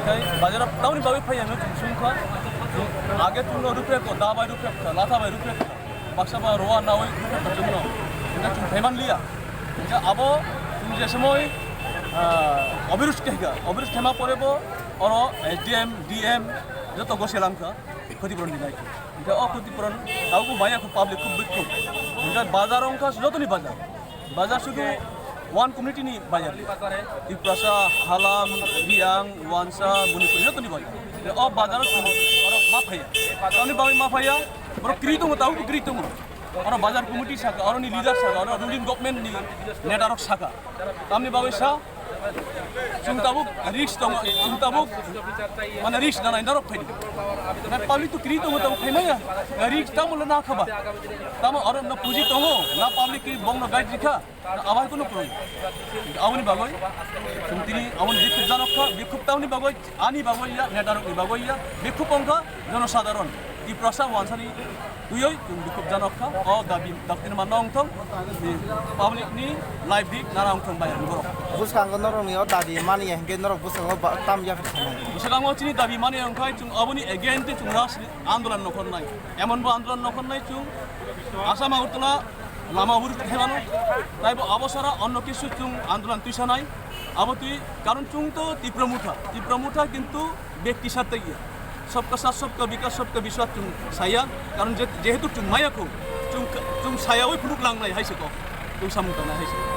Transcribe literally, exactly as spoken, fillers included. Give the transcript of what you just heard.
Tei bazar tamni bagwi phaiya no chwng sumkha. Age chwngno ruphrekha, da bai ruphrekha, latha bai ruphrekha. Baksa ba roa nawi ruphrekha chwngno. Hingke chwng phaiman liya. Hingke abo chwng je somoi, ah, obirus khaikha, obirus khaima pore bo oro S D M, D M joto goselangkha. Khoti puron dinai. Hingke o khoti puron abo maya khu public khu bikhu. Hingke bazar ongkha jotoni bazar. Bazar sudu one community ni bazar. Tiprasa, Halam, Riang, Wansa, Manipur, joto ni bazar. O bazar sudu oro ma phaya. Tamni bagwi ma phaya. Oro kri tongo, tau kri tongo. Oro bazar committee saka, oro ni leader saka, oro ruling government ni neta rok saka. Tamni bagwi sa, chwng tabuk risk tongo, chwng tabuk mane risk nanai norok phaidi. Na public to kri tongo, tabuk phaimaya. Na risk tamo le na khaba. Tamo oro na puji tongo, na public ki bongno guide rikha. Abar kunu kwrwi. Aboni bagwi chwng tini aboni bikhuk janok kha, bikhuk tamni bagwi, ani bagwi ya, netarokni bagwi ya, bikhuk wngkha jonosadharon. Tiprasa wansani twiwi chwng bikhuk janok kha. O dabi, dabi manna wngthong, ni public ni life dik nana wngthong bai ang borok. Bwskango norokni o dabi mani ya, hinkhe norok bwskango ba-, tam ya phi sanai. Bwskango chini dabi mani wngkhai chwng aboni against chwng ras andolan nokhornai. Emon bo andolan nokhornai chwng Assam Agartala lama huru khaimano, taibo abo sara onno kisu chwng andolan twisanai, abo twi karon chwng to Tipra Motha, Tipra Motha kintu bekti sath tei ya, sabka sath, sabka bikas, sabka biswas chwng saya, karon je-, jehetu chwng maya kho, chwng, chwng sayawi phunuk langnai hai se kok, chwng samung tangnai hai se.